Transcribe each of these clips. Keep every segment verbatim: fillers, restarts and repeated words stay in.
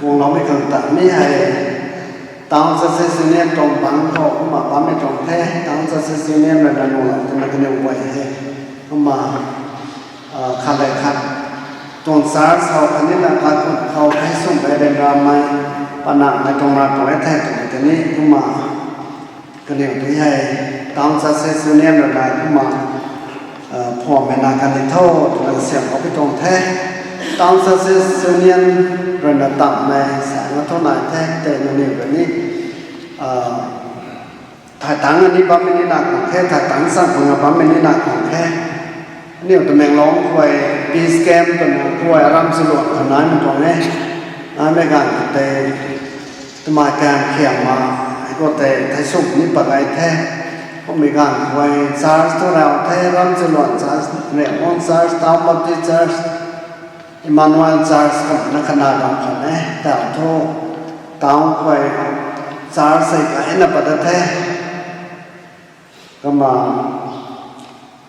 Guangloumei khang ta ni hei, Town Churches Union tuang bangc khou kumna bammei tuang the, Town Churches Union rui na nuhlou twna kaniw guay hei. Kumna, ah, khat le khat tuang church khou khatni na kaikhunc khou thei sumh rey ryanramei, panahmei tuang na tuang e the twmei tei ni kumna kaniw tei hei, Town Churches Union rui na kumna, ah, phuammei na kani tho twna kasiamh khou pi tuang the. Town Churches Union rui na tammei sa nga thu nai the, tei nangniw rui ni, ah, thay tangc ani bammei ni na khang khe, thay tangc chang khang bammei ni na khang khe. Aniu Tamenglong khou hei peace camp twna khou hei aram chaluan khou naimei tuang e. Naimei ganv khou tei twmei kan khiam ma, hei khou tei thei sumh ni pat gay the. Kummei ganv khou hei church thu rau the, aram chaluan church, Riamon Church, Town Baptist Church, Emmanuel Church kumna khanai bam khwan e. Tau thu town khou hei church hei kaina pat da the. Kumna,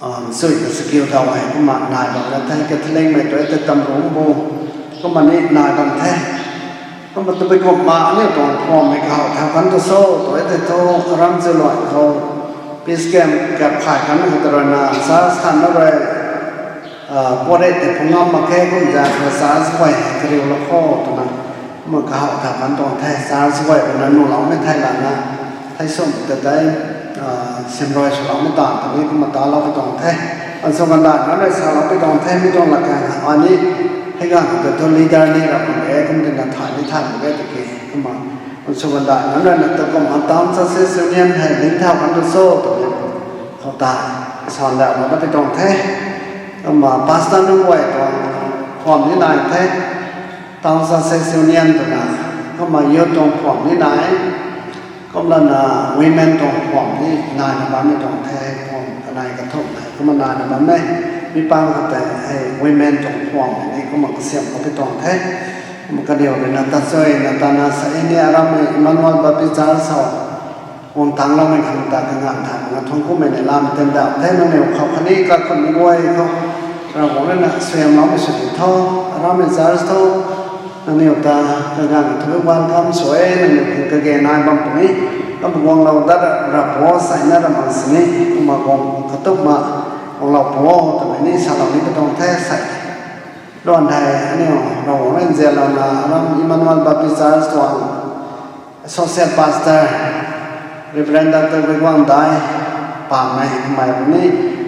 ah, sui ta sakiu tau hei kumna nai bam da the, Catholicmei tu e tei Tamrungbu kumna ni nai bam the. Kumna tabui kumna aniu tuang phuammei kahaw thau kan tu so tu e tei thu, aram chaluan khou peace camp gap khay kan khou ta rui na church khan na rui, ah, puaret tei phungam mak khe kum zaeng khou church guay kariulou kho twna kumna kahaw thau kan tuang the, church guay rui na nuhloumei thei lana thei sumh ta tei, ah, simrui swloumei ta tei ni kumna talou pi tuang the. Answ kandai nunc rui salou pi tuang the, mi tuang lat kan ani hei ganv khou ta thu leader ni rap mak e, kum tina thay ni thay mak e tiki kumna. Answ kandai nunc rui na tu kumna Town Churches Union hei ling thau kan tu so twmei khou ta san da mak na pi tuang the. Kumna pastor nunc guay tuang phuam ni nai the. Town Churches Union twna, kumna youth tuang phuam ni nai, kumlana women tuang phuam ni naina bammei tuang the, phuam kanei kathumh hei kumna naina bam e. Mi pang khou tei hei women tuang phuam ni kumna kasiamh khou pi tuang the. Kumna kaniw rui na tachuina tana sa e ni aram hei Emmanuel Baptist Church khou guang tangloumei khang ta kaganv thay mak na thuanc kumei ni lam ten da the, nangniw khou khatni kaikhunc ni guay khou Ravguangc rui na suaihiamloumei sw di tho, aram hei church tho, nangniw ta kaganv thu welcome sw e, nangniw khang kage nai bam puni, kumna guanglou dat rap o, saina ram ang sini, kumna guang katukna guanglou pu o twmei ni salou ni pi tuang the sei. Luan hei aniu Ravguangc rui nzianlouna aram Emmanuel Baptist Church tuang Associate Pastor, Reverend Doctor Guiguang Dai, pamei mei ni,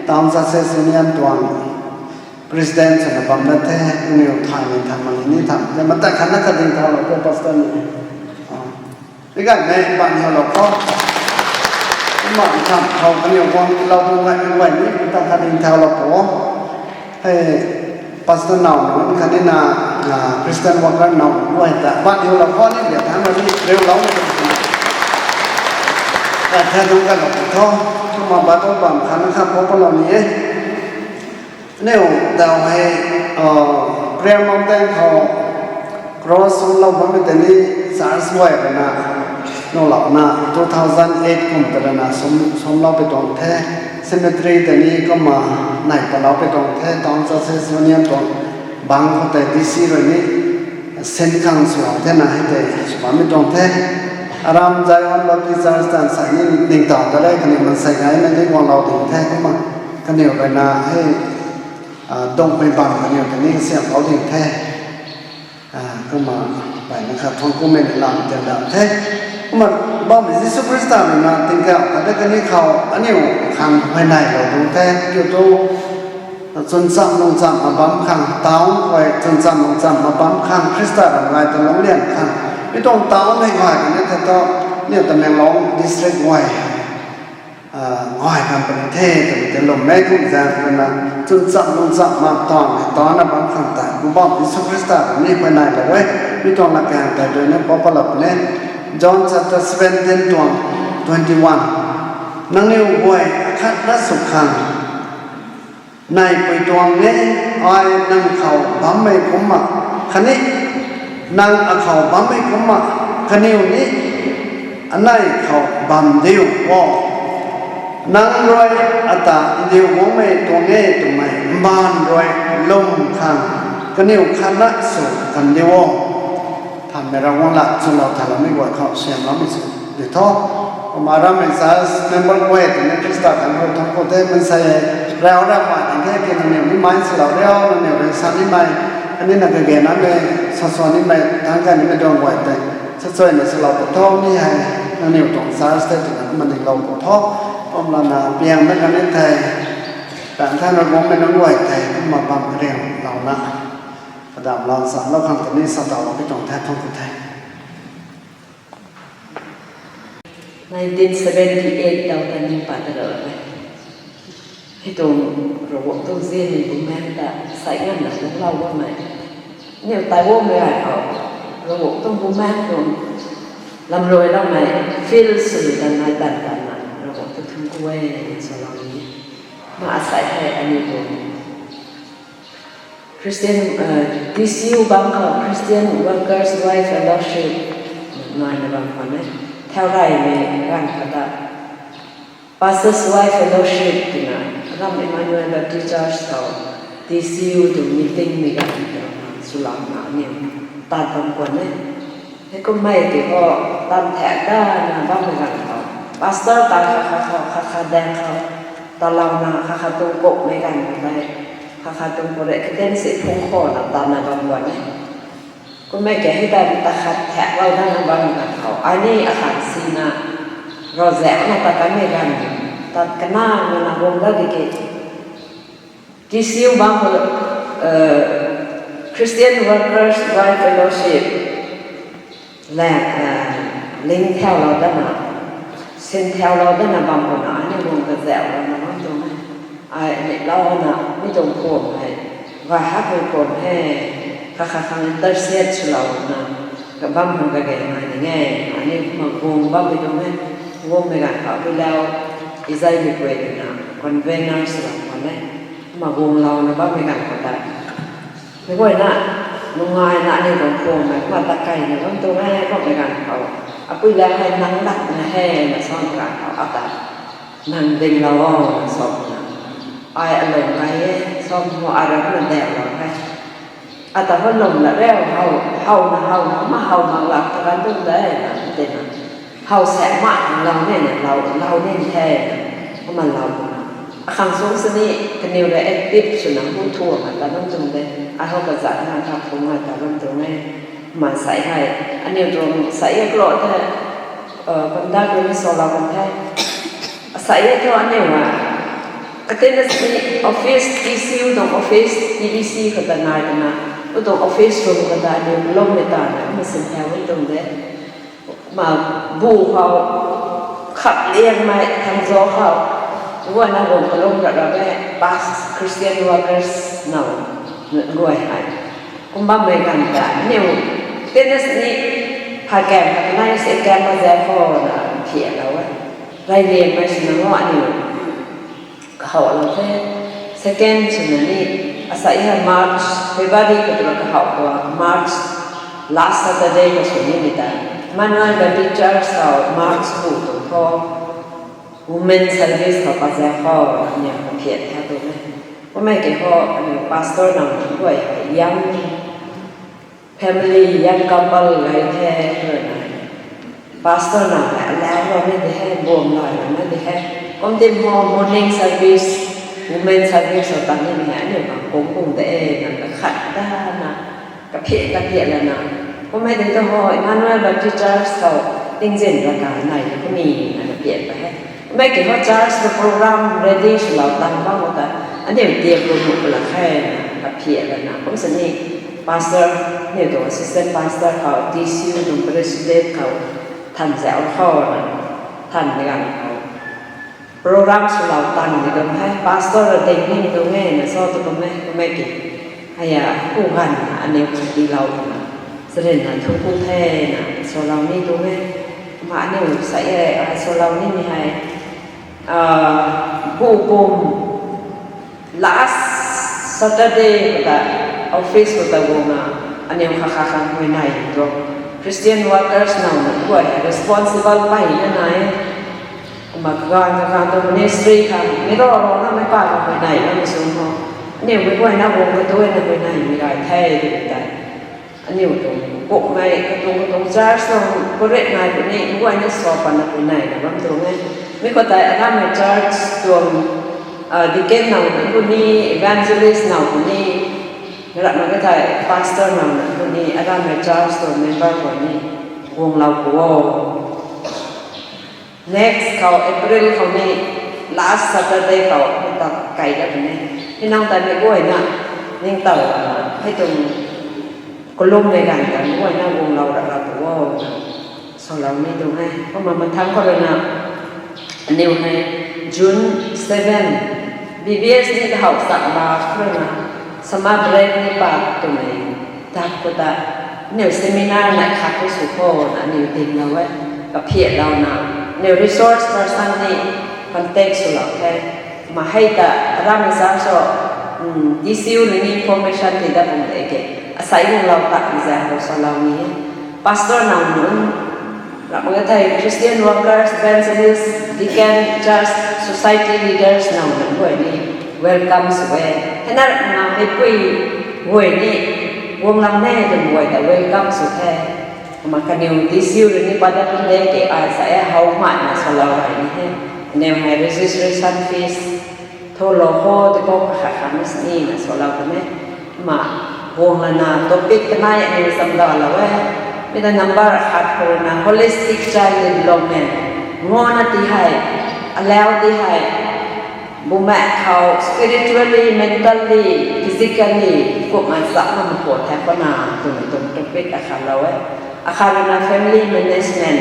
Town Churches Union tuang President swna bam na the, aniu thay ni tham mak ni tham the, matat khatna kading thaulou kho Pastor ni. Ni ganmei bam thaulou kho. Kumna tham khou kaniw guang lou bu ngai ni guay ni matat khatna ding thaulou kho. Hei, pastor now nunc khatni na, ah, Christian worker now guay ta bam thaulou kho ni, bia thang ni riulou ni. Ka the nunc kalou tho, kumna Bible bam khatna kha khou palou ni e. Aniu tau hei, ah, Prayer Mountain khou cross sumlou bammei tei ni church guay rui na nuhlouna two thousand eight kum ta rui na sum, sumlou pi tuang the, cemetery tei ni kumna nai palou pi tuang the, Town Churches Union tuang bangc khou tei D C rui ni sin khang swlou the na hei tei sw bammei tuang the. Aram Zion Baptist Church tan sa ni ningtow ta rei kaniw mansei gayna ni guanglou ding the, kumna kaniw rui na hei, ah, dungmei bam kaniw ta ni kasiamhlou ding the. Ah, kumna mpeyna kha thuanc kumei ni lam ten da the. Kumna bammei Jisu Khrista rui na tingkauh ta de kani khou aniu khang huayneylou ding the, kiu thu chwncham lungcham ma bam khang, town guay chwncham lungcham ma bam khang, Khrista ram gay ta lungclian khang, mi tuang town hei gay kani the thu, aniu Tamenglong district guay ah, gay kan puni the twmei tei lwmmei kum zaeng rui na chwncham lungcham ma tuang hei tana bam khang ta Poubauhmei Jisu Khrista rui ni huayneylou e. Mi tuang latkaeng tei rui na pau palou puni. John chapter seventeen tuang twenty-one. Nangniw guay akhatna sw khang neipui tuang e, ai nang khou bammei kumcna khatni nang akhou bammei kumcna kaniw ni anei khou bam diu o. Nang rui ata ndiu guangmei tuang e twmei mbaanv rui lwm khang kaniw khatna sw kan diu o. Mei Ravguangc lat chulou thaloumei guay khou siamloumei sw di tho. Kumna ramei church member guay tei ni Khrista khang rui thuancku the, mansei rau ramei tei the, ki nangniw ni mei salou riu, nangniw rui sa nimei, khatni na kage namei, sa sa nimei, tang kanimei duang guay tei, sa chuina salou pu tho, mi hei, nangniw tuang church tei twna kumna ninglou pu tho. Kumlana piang na kani thei, tang thana guangmei nunc guay tei, kumna bam kariang louna, kadamlou chamlou khang tei ni sa taw pi tuang the, thuancku the. Nineteen seventy eight tau ta ning pat ta lou e. Hei tuang Ravguangc tuang zianmei bumaengc ta sai nganvna lungclou bammei, aniu taiwanmei gay khou Ravguangc tuang bumaengc tuang lamruailoumei feel sw ta nai tan tanna Ravguangc ta thuancku e, salou ni. Ma asai hei aniu tuang Christian, uh, T C U bangc khou Christian Workers Y Fellowship naina bam khwan e. Thau reymei ganv khou ta Pastors Y Fellowship twna Ram Emmanuel Baptist Church khou T C U tuang meeting mei ganv khou swlouna aniu tat bam khwan e. Heikummei tei khou tat thak dana bammei ganv khou pastor ta kha kha khou kha kha daeng khou talouna kha kha tuang kummei ganv khou tei kha kha tuang pure katin si phung khou na tatna bam khwan e. Kummei ke hei ta ta khat thaklou dana bammei ganv khou ai ni akhang sina rau zaekna tat kanmei ganv, tat kana mana guang da di ke T C U bangc khou, uh, Christian Workers Y Fellowship la, uh, ling thaulou dana, sin thaulou dana bam khou na aniu guang kazauhlouna bam tuang e. Ai aniu launa mi tuang phuam hei, gay hak rui phuam he, kha kha khang intercede swlouna kabam khang kage nai ning e. Aniu kumna guang bammei tuang e, guangmei ganv khou Bilau Izai Bipui twna convener swlou khwan e. Kumna guanglouna bammei ganv khou ta meic guayna nungaina aniu tuang phuammei kumna tat kaina bam tuang e, bammei ganv khou Apui Lau hei nang latna he na sa ganv khou ata nang dinglou o na sa na, ai alung kai e, sa mu ara kumna daulou e. Ata hou lung la riu, how, howna howna ma how mak lak ta kan dun de na, tina how sa mak lou ni na, lou, lou ni the, kumna lou na. Akhang sung sini kaniw rui active swna hu thu ma ta bam tuang de. Ai hou kazat na kha phung ma ta bam tuang e. Kumna sai hei aniu tuang sai e klo the, uh, kumda kuni salou kan the. Asai e thu aniu a, katina sini office, T C U tuang office, T D C khou ta nai twna, u tuang office room khou ta aniu loumei ta na kumna sin thau e tuang de. Ma bu khou, khat liangmei thangzau khou, guayna guang kalum ra ra e, past Christian workers now, guay hei. Kum bammei ganv ta aniu, tennis ni, ha kam, ha kanei se kam ma zay khou na, thialou e. Rey liangmei swna o aniu kahowlou the. Second swna ni, asai hei March, February khou tura kahow khou, March last Saturday khou sw nimei ta, Emmanuel Baptist Church khou March bu tuang khou, Women Service khou kazay khou aniu kaphian tha tuang e. Kummei ke khou aniu pastor nang guay hei young family, young couple gay the, twna. Pastor nang hei alau lou ni di he, buam lai lou ni di he. Kum tim ho morning service, women service khou tan nimei hei aniu khang kung kung de e, nang kakhat dana, kaphian kaphian lana. Kummei di tu ho Emmanuel Baptist Church khou tingzin raka nai kuni na kaphian pa he. Kummei ke ho church khou program ready swlou tan bam khou ta, aniu tiam pu nuh pala khe, kaphian lana. Kum sini pastor, aniu tuang assistant pastor khou, T C U tuang president khou, than zau khou na, thanmei ganv khou program swlou tanmei tuang hei pastor ra ding nimei tuang e na sa tu kum e, kummei ki. Hei a, ku ganv na aniu khang tiilou twna, charynna thuancku the na salou ni tuang e. Kumna aniu sa e, a, salou nimei hei, a, bu kum last Saturday khou ta office khou ta guangna, aniu kha kha khang huayney tuang Christian workers now na guay hei responsible peyna nai e. Kumna kaganv kaganv tuang ministry khang mei ro ro na mei pa khang huayney na mei sw ho. Aniu mei guayna guang katuayna huayneymei gay the tw tei, aniu tuang Bukmei katuang katuang church tuang kurit nai puni, nguayna sa patna pui nai na bam tuang e. Mi khou tei aramei church tuang, ah, deacon now na puni, evangelist now puni, ramna ka thei pastor now na puni, aramei church tuang member khou ni guanglou pu o. Next khou April khou ni last Saturday khou ni ta kai da puni. Mi nang ta mi guayna ning tau, ah, hei tuang kalum mei ganv ta mi guayna guanglou ra ra pu o. Salou ni tuang e. Kumna mathang khou rui na, aniw hei June seven, B B S ni kahou sak ma khou rui na, summer break ni pat twmei dak khou ta, aniw seminar nai khat khou sw khou na aniw dinlou e, kaphiatlou na, aniw resource person ni contact swlou the. Kumna hei ta, aramei sa so, mm, D C U ni information ti dat pum de ke. Asai guanglou tak mi zaeng khou salou ni e. Pastor now nunc, ramh mak e thei Christian workers, evangelist, deacon, church, society leaders now nunc guay ni welcome sw e. Hei na ramh mak e pui guay ni guanglou ne twmei guay ta welcome sw the. Kumna kaniw D C U rui ni pat dat pun de ke ai sa e how makna salou ai ni he. Kaniw hei registration fees tholou khou ti khou kakhat khat na sini na salou kan e. Kumna guang lana topic kanei aniw samdalou e. Mi ta number khat khou na holistic child development. Ngana ti hei, alau ti hei, bumaengh khou spiritually, mentally, physically, kumna sa na makpui the khou na twmei tuang topic akhat lou e. Akhat rui na family management.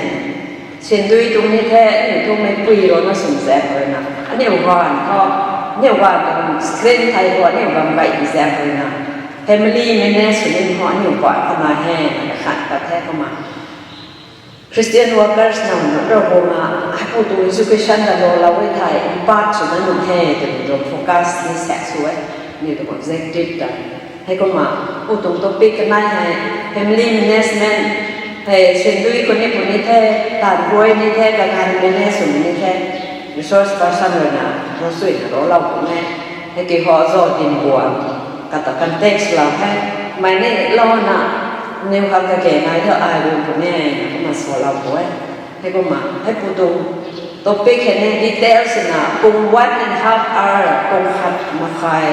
Sindui tuang ni the, aniw tuang meipui rui na swm zaeng rui na, aniw ganv khou, aniw ganv tuang screen thei khou aniw bam gay zaeng rui na, family manage sw ni khou aniw ganv khou na he, na kakhat pat the kumna. Christian workers now nunc rui guangna, hei pu tuang education ta loulou e thei impact swna nunc he twmei tuang focus ni sak sw e, aniw tuang objective ta. Heikumna, pu tuang topic kanei hei, family management, hei sindui khou ni puni the, taanv guay ni the, kaganv manage sw ni the, resource person rui na, ro suina rolou puni e, hei ki ho zo din guan, kata context lou he, mei ni louna, niw khat kage nai thu ai rui puni e, kumna salou pu e. Heikumna, hei pu tuang topic hei ni details na pung one and half hour, pung khat makhai,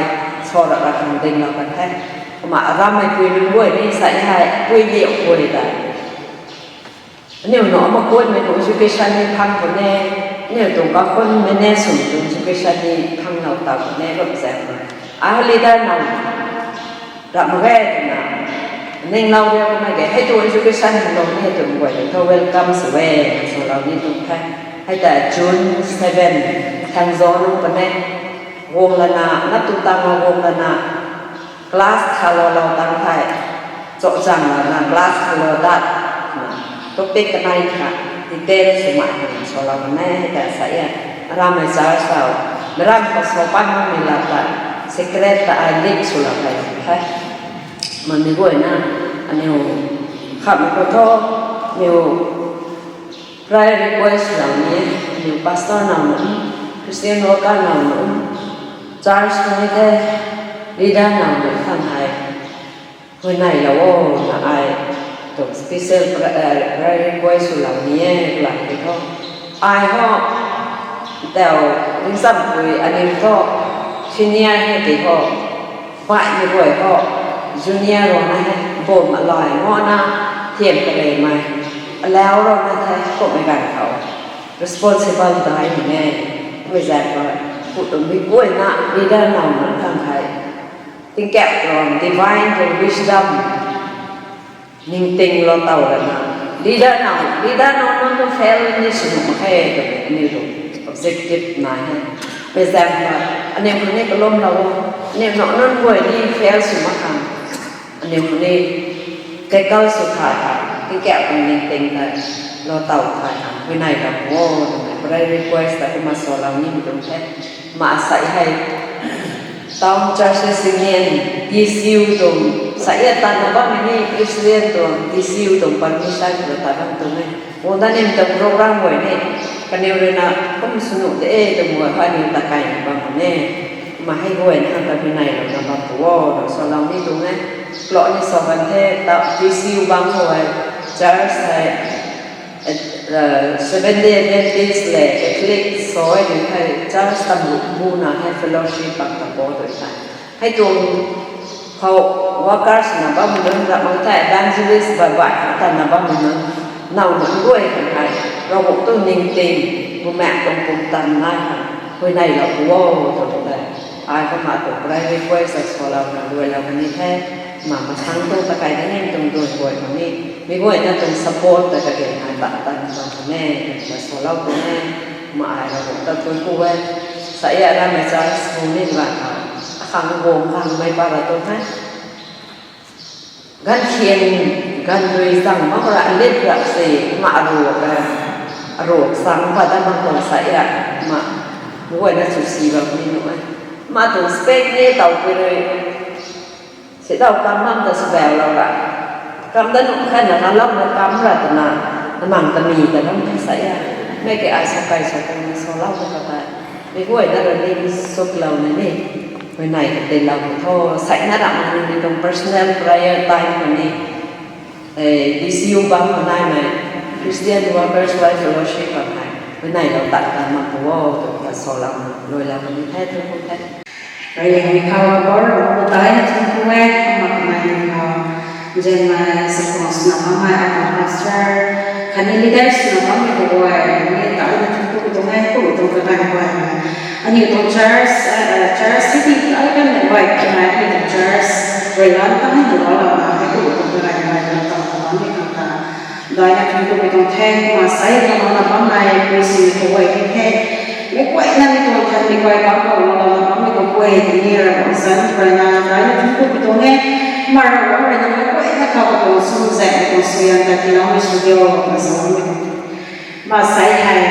sa ra ra kan dinglou kan the. Kumna aramei pui nunc guay ni sa hei, pui liu guay ta. Aniw na ama kuanmei tuang education ni phang puni e, aniw tuang kakhun manage swmei tuang education ni phanglou ta puni e, ramh zaeng rui. Ai hei leader now ramh mak ge twna, ninglou riu mak ge, hei tuang education lou ni hei tuang guay ni thu welcome sw e, swlou ni tuang the. Hei ta June seven, thangzou nung puni e, guang lana, na tu tang na guang lana, class khalou lou tang thei, chozang lana class khalou dat, na, topic kanei kha, detail swmei hei salou kan e, hei ta sa e, aramei church tau, meiram khou sa pat makmei lat ta, secret ta ai leak swlou kai the. Mami guayna, aniw, khamhmei khou thu, aniw, prayer request lou ni, aniw pastor now nunc, Christian worker now nunc, church khou ni the, leader now nunc khang hei, huayneylou o, na ai, tuang special pra-, eh, prayer request swlou ni e, lat ki thu. Ai ho, tau, ringsampui, aniw thu, senior hei ti ho, baihmei guay ho, junior rui na hei, bum alai ngana, thiam karemei, alau rui na the, kummei ganv khou, responsible daimei e, mei zaeng rui, pu tuang mi guayna, leader now nunc khang hei, tingkauh tuang, divine tuang wisdom, ningtinglou taw lana, leader now, leader now nunc tu fail ni sw nuh mak khe twmei aniw tuang objective nai e. Mei zaeng rui, aniw khang ni kalumlou o, aniw now nunc guay ni fail sw mak khang, aniw khang ni tackle sw thay khang, tingkauh tuang ningting tei lou taw thay khang, huayneylou o, twmei prayer request ta kumna salou nimei tuang the. Kumna sa hei, town churches union, D C U tuang, sa e tanna bammei ni Christian tuang, D C U tuang permission khou ta bam tuang e. Kum ta nim tuang program guay ni, kaniw rui na kum sw nuh de e twmei guay kha aniw ta kaina bam tuang e. Ma hei guay na ta hui nai lou na bam pu o, na salou ni tuang e. Clou ni sa ban the, ta T C U bam khou hei, church hei, Seventh Day Adventist le Catholic sa e di hei, church tam lu bu na hei fellowship bam ta bo tu ta. Hei tuang khou workers na bam nunc, ram mang thei evangelist bai bai ta na bam nunc, nau nunc guay kan hei, Ravguangc tuang ningting, bumaengc tuang pumtan nai hei, hui nai lou pu o, tu tu tei. Ai kumna tuang prayer request sa salou na luailou kan ni the, ma mathangc tuang ta kai da ni tuang duan guay kan ni, mi guay na tuang support ta kage nai bam tan bam kan e, ta salou tuang e, ma ai Ravguangc ta tun ku e, sa e ram mei church hu ni ra ta, akhang guang khang mei pa ra tuang the. Ganv khian, ganv rui zang mak ra, lit ra se, ma aruak ra, aruak sang pa dat mak tuang sa e, ma, mi guay na chu si bam ni nu e. Ma tuang spec ni taw pui rui, si taw kam bam ta sw bau lou ra. Kam dat nu khat na kalou na kam ra twna, na mang ta mi ta lam the sa e. Mei ke ai sa kai sa tuang na salou ta ka ta. Mi guay na ra ni suk lou na ni. Hui nai ka te lou tho, sai na ram ni tuang personal prayer time kan ni. Eh, D C U bam khou naimei Christian Workers Life Fellowship bam hei, hui nai lou tat kan mak pu o, tu ta salou na luailou kan ni the, tu ku the. Rui hei khou bor pu tai na thun ku e, mak nai ni khou, jen mei sa kong sw na bam mei, ata pastor, khatni leaders sw na bam mei khou guay, ni tai na thun ku tuang e, ku tuang kaganv guay mei. Aniu tuang church, church city ai kan mei guay, aniu tuang church, rui lan ta ni na lou lou na, hei ku tuang kaganv guay na tang ta bam ni khang ta. Daina thun ku mi tuang the, kumna sai na lou na bam nai, pui sini khou guay ni the. Mi guay na mi tuang than mi guay bam khou lou na bam mi tuang guay tini ra bam san, rui na, daina thun ku mi tuang e, ma ra bam rui na mi guay na kau tuang sum zek mi tuang suaihiam ta tiiloumei sw dio, na sa bam mi tuang. Ma sai hei,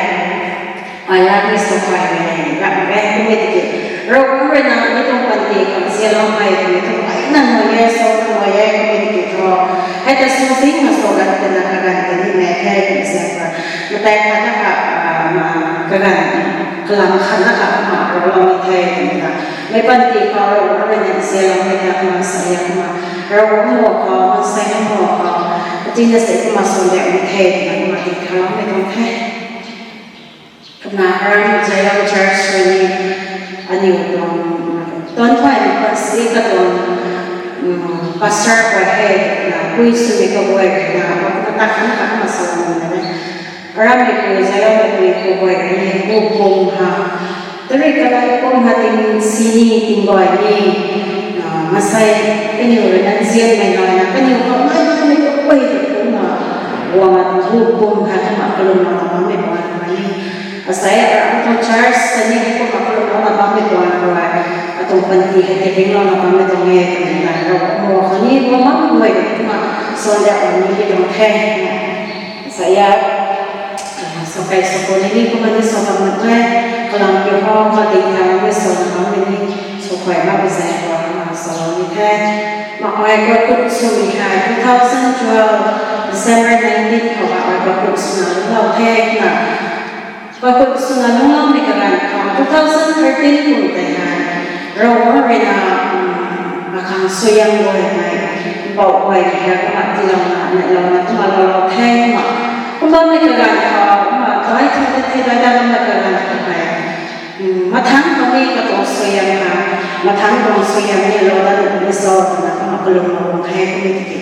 ai la ni sa kai mei, rak mei, kummei tiki. Ravguangc rui na mi tuang panty khang zialoumei, mi tuang ai na nai e, sa na nai e, kummei tiki thu. Hei ta sw zing ma sa ganv tei na kaganv tei ni mei the, kummei sa ka. Matai khat na kha, ah, ma, kaganv, kalam khat na kha, ma, rou lou ni the, kummei ta. Mei panty khou Ravguangc rui na zialoumei ta, kumna sa ya kumna. Ravguangc mo khou, mansei mo khou. Tina se kumna sa de ni the, kumna ti kha lou mei tuang the. Kumna aram Zion Church rui ni aniu tuang, tuang thuay na si katuang, um, pastor pa hei na pui sw ni kaguay na, na ta khan khan ma sa na na. Aram mei pui, Zion mei pui kaguay ni, bu pum ha. Tari kalai pum ha ting sini ting guay ni, ah, masai kaniw rui na nzianmei nai na, kaniw khou nai nai mei kaguay tu pum ha. Guang na bu pum ha, kumna kalum na bam mei guay ni. Asai, ah, atuang church sa ni kumna kalum na bam mei tuang rui, atuang panty hei ti ring lou na bam mei tuang e, twmei ta Ravguangc mo khang ni, mo bam guay kumna sa de ni bi tuang the. Asai, ah, sa kai sa ko ni ni kumna ni sa bam mak e, kalam kiu hou, ma ting ta ni sa na bam mei ni, sa kai ma bi zai ko na sa ni the. Ma ai ko kut sw mi hei, two thousand twelve, December nineteen khou ba ai ko kut sw na lou the na. Kakut swna lungloumei kaganv khou two thousand thirteen kum tei hei, Ravguangc rui na, um, akhang suaihiam guay hei, mpouh guay hei kumna tiilouna, neilouna, kumna lou lou the kumna. Kumna mei kaganv khou, kumna dai thu the the dai dai kumna kaganv khou hei, um, mathangc khou ni katuang suaihiam hei, mathangc tuang suaihiam ni lou dat ni so kumna kumna kalum lou the kummei tiki.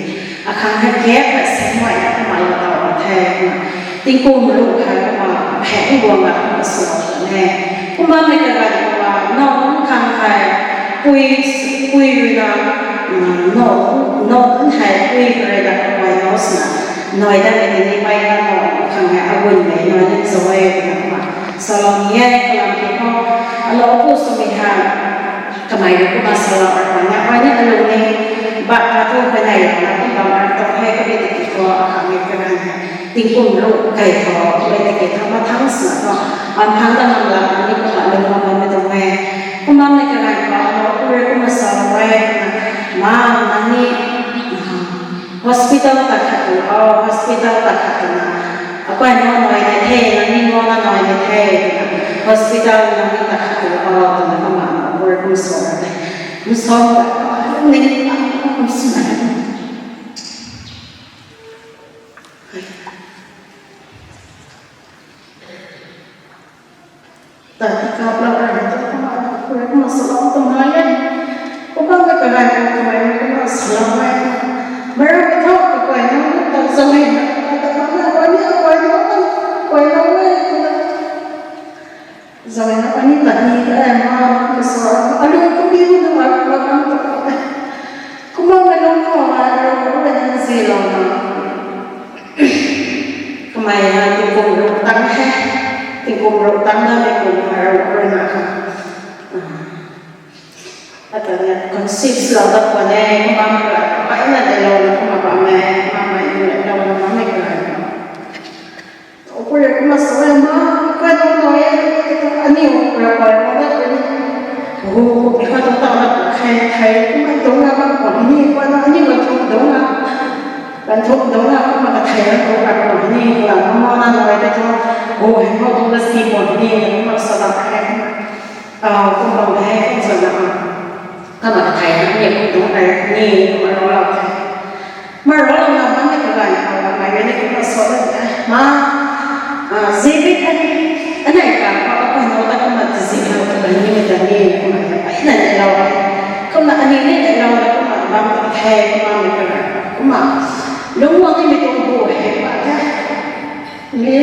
Akhang hei gap hei seng guay na kumna lou tau the kumna. Tingkum ruh hei kumna, phek guang na kumna sw lou tuang e. Kumna mei kaganv kumna, nau nunc khang hei, pui, pui rui na, mm, nau, nau nunc hei pui rui na kumna nau sw na, nai dat ni tini pai na nau khang hei, agun mei nai ni zo e kumna kumna. Salou ni e, kalam kiu hou, alou pu sw mi hei, kamei rui kumna salou ra kumna, ai ni alung ni, bak na thu kanei na kumna bam ra tuang hei, kummei tiki thu, akhang ni kaganv hei. Tingkum ruh kai khou, kummei tiki thu mathangc sw na thu, mathangc ta nam lam ni kumna lung bam bam mei tuang e. Kumna mei kaganv khou, alou pu rui kumna sa e, kumna, ma, nang ni, ah, hospital ta khat tu o, hospital ta khat tu na. Akai na nai de the, nang ni nai na nai de the, kumna, hospital nang ni ta khat tu o, kumna, kumna, Kum sa, kum sa, ning kum sa. Tati kap la ra tu kumna, kumna sa lam tu mai e. Kumna ka karai ko kamei kumna sa lam mai. Mara ka thau ka kai na ta zang e na, ta kumna wani a kai na ta kai na we. Zang e na ani ta ni ka e ma ka sa, alu ka bi na ma ma kan ta. Kumna me lung ko ma ro ko me na zi lam na. Kamei na tingkum ruk tang he. Tingkum ruk tang na tingkum ruk rui na kha. Ata na conceive lou dat pun e, kumna mei ka, ai na de lou na kumna bam e, kumna mei na lou na bam e ka. Opura kumna sa e ma, ka dou no e, ani opura pa na da ni. Hu, ka dou ta na khe, thei, kumna dou na bam pun ni, kumna ani bam thum dou na. Bam thum dou na, kumna ka thei na dou na bam pun ni, kumna mama na na ta tu, hu, he mo dou na si pun ni, kumna sa da khe. Ah, kum bam the, kum sa na, ah. Kumna ka thei na, ni kum dou na ni, kumna rou lou the. Ma rou lou na, ma ni ka ganv khou, ma ni kumna sa da the. Ma, ah, zi bi kha ni, anei ka, ka, ka, no ta kumna zi na, kumna ni, ta ni, kumna ni, ai na ni lou the. Kumna ani ni ni lou na, kumna bam ta the, kumna ni ka ganv, kumna. Lungc guang ni mi tuang bu he, pa the. Mi,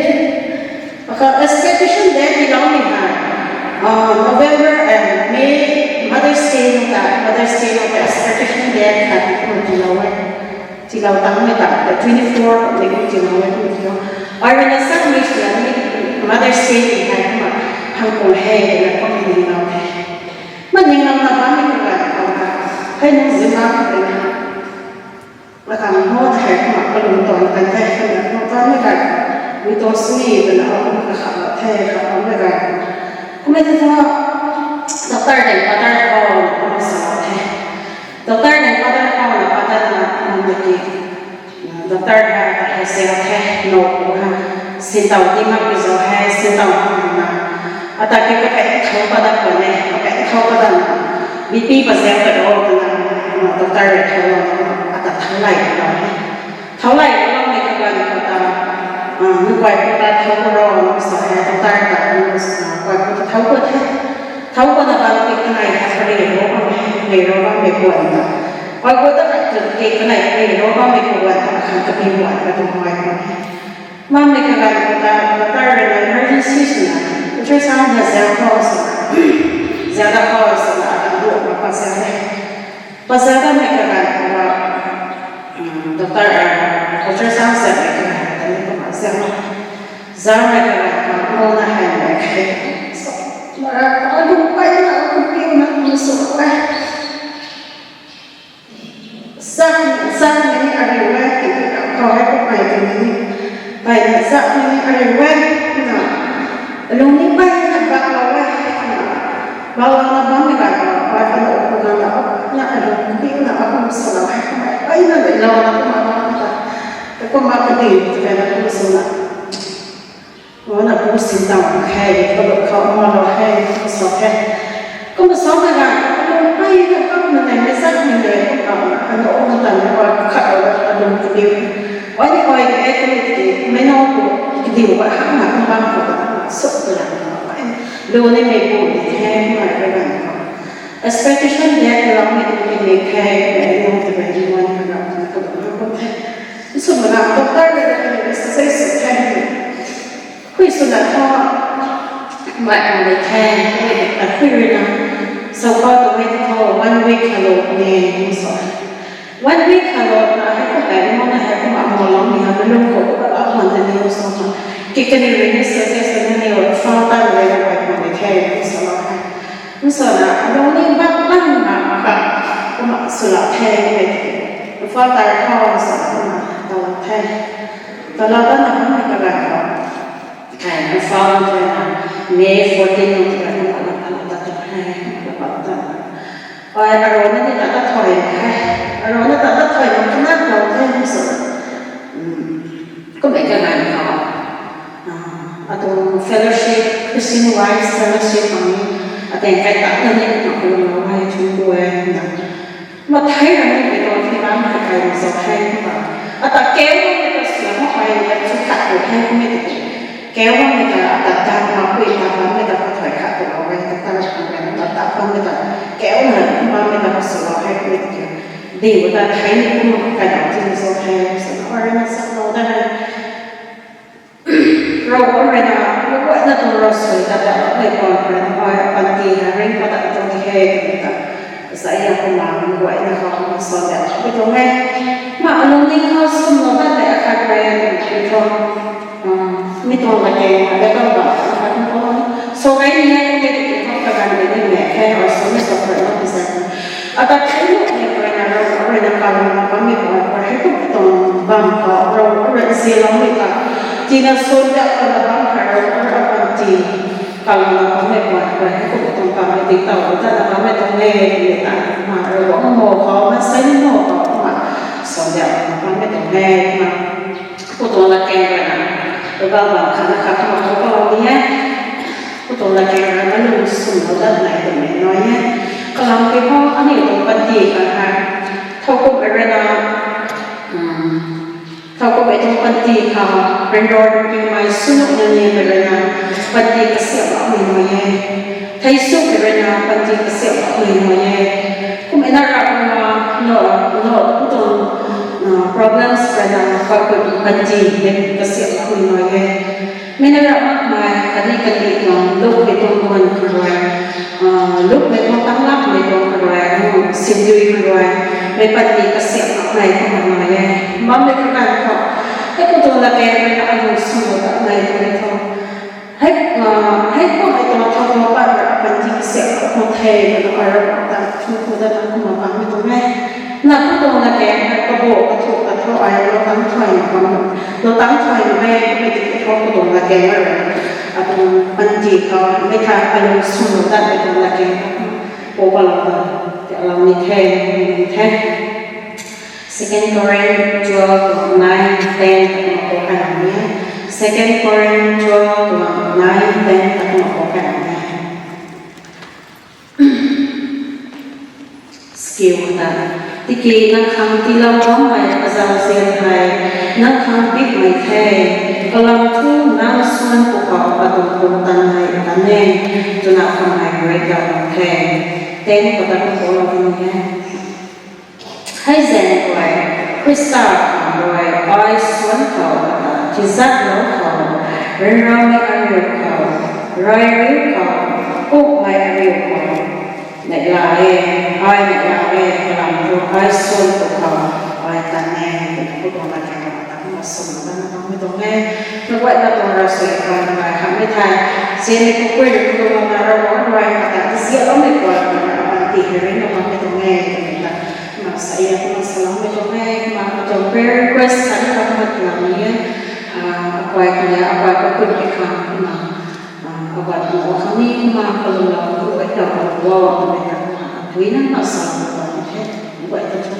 aka expectation date tiiloumei hei, ah, November, eh, May, Mother's Day nung ta, Mother's Day nung ta expectation date khat kumna tiilou e. Tiilou tangmei ta, the twenty-four ni kum tiilou e, kum tiilou. Ai rui na sa mi sw na ni Mother's Day ni hei kumna hang kum he, na kum ni lou the. Ma ni ngam na bam ni kumna kumna. Hei nung zina kumna. Lakang ho the kumna kalung tuang kan the kumna lung tuang ni kai. Mi tuang sini kumna akum ka kha la the, kha la me kai. Kumna the tho, doctor dang patar khou na kumna sa la the. Doctor dang patar khou na patar na kumna ki. Doctor ha, ha se la the, no ku ha. Sintau ti mak pi zo he, sintau mak na. Ata ki ka pek thau pa dat pun e, ka pek thau pa dat na. B P pa zau ka ro na, na, doctor rui thau lou na, ata thau lai ka lou he. Thau lai ka lou ni ka ganv khou ta, ah, nu kai pu ta thau ka ro na sa he, doctor ta, ah, kai pu ta thau ka the. Thau ka na bam ki kanei ha, ka ri ro bam he, ri ro bam me kuan ta. Kai pu ta ka tu ki kanei ri ro bam me kuan ta, khan ka pi kuan ka tu mai kuan he. Bam ni ka ganv khou ta, doctor rui na emergency sw na, ultrasound na zau khou sw na, zau da khou sw na, ata duak na pa zau e. Pa zau da ni ka ganv khou ta, um, doctor, ah, ultrasound zau ni ka ganv khou ta ni kumna zau na. Zau ni ka ganv khou ta, mo na hai na khe. So, mara ka lung pai na, ka pi na, kum sw na. Zak, zak ni ariu e, tiki khou hei kum pai tiki ni. Pai na zak ni ariu e, na. Lung ni pai na bak lou e, na. Bak lou na bam ni bak lou, pai na lou, kum na lou, na lung ni na, kum sa lou e, kum pai na lou na, kum na lou na. Kumna ka di, tiki na kum sa na. Kumna pu sintau khe, kalu khou ma lou he, sa the. Kumna sa mei ganv, kalu pai na kumna nei mei zak mei le, kumna, kumna, kumna tan na pa khat lou, kumna kadiu. Oi ni oi ni e, kumna ki, mei nau ku, kadiu pa hang na, kumna bam khou, kumna, suk tu la, kumna, pai. Lu ni mei ku ni the, kumna, kumna, kumna. Expectation date lou ni, kumna, mei the, kumna, nung tu mei ni wan, kumna, kumna, kumna, kumna the. Sumna, doctor le, kumna, exercise the. Khui sw na tho, mei ang de the, mei ta khui rui na, so khou tu mei ta tho, one week kha lou ne, so. One week kha lou na, hei kum kai mo na, hei kum amo lou ni ha, mi lung khou kum amo ta ni so ma. Ki kani rui ni so, so, so, ni ni, fa ta ni na, kai mo ni the, so lou hei. Nsa na, alung ni bak lang na, ka, kumna sw la the, ni mei the. Fa ta khou, so, kumna, ta la the. Ta la ta na, kumna ka la, Kai na phone tei na, May fourteen nung tei na, kumna, kumna, kumna, ta, ta, hai, kumna, kumna, ta, ta. Oi, arona ni ta, ta, thoi, hai. Arona ta, ta, thoi, kumna, kumna, kumna, kumna, kumna. Hmm. Kumna, kumna, kumna. Ah, atuang fellowship, Christian Wives Fellowship, kami. Ateng kai ta na ni kumna kalumlou hei chun ku e na. Ma thei ra ni mei tuang thei bam hei kai ni zau hei kumna. Ata keu ni ta sua mo hei ni chu khat tu hei kumna ti. Keu bam ni ta ata ta ma kui ta bam ni ta pa thoi khat tu lou hei ta ta ra kumna ta ta bam ni ta keu na bam ni ta pa sua lou hei kumna ti. Di bu ta thei ni kumna kai ta ti ni zau hei sa na ora na sa lou da hei. Ravguangc rui na, ravguangc na tuang ravsui ta ta mei tuang rui na, ai panty na ring pat ta tuang di hei, ta. Sa ya kumna, ravguangc na khou, ma sa ta, mei tuang e. Ma, alung ni khou sum na ta ta khat rui, mei tuang, ah, mei tuang la keng, ma, ta tuang ba, khat tuang. So, kai ni hei, mei tuang ta kan ni, mei, hei, ravsui mei tuang rui na, pi sa. Ata thei ni mei rui na, ravguangc rui na, kalana, bammei tuang, hei kum tuang, bam khou, ravguangc rui na, zia lou mei ta. Tina swan ta, kalana, bam khou, ravguangc rui na, panty. Kalana bammei puan, puan hei kum tuang bammei ting tau, ta na bammei tuang e, ni ta, ma, ravguangc mo khou, ma, sai ni mo khou, ma, swan ta, bammei tuang e, ma, pu tuang la keng rui na, ravguangc bam khat na khat ma, pu tuang ni e, pu tuang la keng rui na, lung sum lou dat nai tuang e, nai e, kalam ke khou, ani tuang panty kan hei, thowkumhmei rui na, um, thowkumhmei tuang panty khou, ryanra ryanriumei swnuh na ni mei rui na, panty kasiamhloumei nai e. Thei swmei rui na, panty kasiamhloumei nai e. Kumna rap na, no, no, pu tuang, uh, problems rui na, kakhun panty mei kasiamhloumei nai e. Mei na rap makmei, khatni kandih tuang, lukmei tuang duan khou rui, ah, lukmei tuang tanglamei tuang khou rui, nu, sindui khou rui, mei panty kasiamhloumei kumna nai e. Bammei kaganv khou, hei pu tuang la keng rui na, alung sum lou dat nai tuang e tho. Hei, ah, hei kummei tuang thau tuang pat rui, panty kasiamhlou tuang the, kumna ai rui ta, thu thu dat na kumna bammei tuang e. Na pu tuang la keng hei, kabo, kathu, kathu, ai, lou tang thuay na bam, lou tang thuay na mei, mei ti thu pu tuang la keng rui. Atuang panty khou, mei tha, alung sum lou dat mei tuang la keng, pu pa lou ta, tia lou ni the, ni the. Second Corinth twelve, nine, ten, ta kumna pu kai lou ni e. Second Corinth twelve, nine, ten, ta kumna pu kai lou ni e. Skill ta. Tiki nang khang tiilou bammei azauzian hei, nang khang bikmei the, kalam thu nang swan pwkhou katuang pumtan hei tan e, twna kamei break down the. Ten khou ta kum pu lou ni e. Hei zaeng rui, Khrista khang rui, ai swan khou, tizatlou khou, ryanramei ariu khou, rey riu khou, kukmei ariu khou, neihla e, ai neihla e, kalam thu ai swan pwkhou, ai tan e, pu tuang la keng rui ta kumna sum lou dat na bammei tuang e. Ravguangc na tuang ravsui khou, nai khatmei thei, zimei khou pui rui pu tuang la na Ravguangc rui, kata, zia bammei khou, na, panty hei ring na bammei tuang e, twna, na, sa ya, kumna saloumei tuang e, kumna, atuang prayer request khat na kumna tuang ni e, ah, akai kani, akai kakhun ke khang, kumna, ah, akai tuang khang ni, kumna, kalumlou, kumna, ravguangc, kumna, kumna, tui na, na, saloumei tuang ni the, kumna, ta thu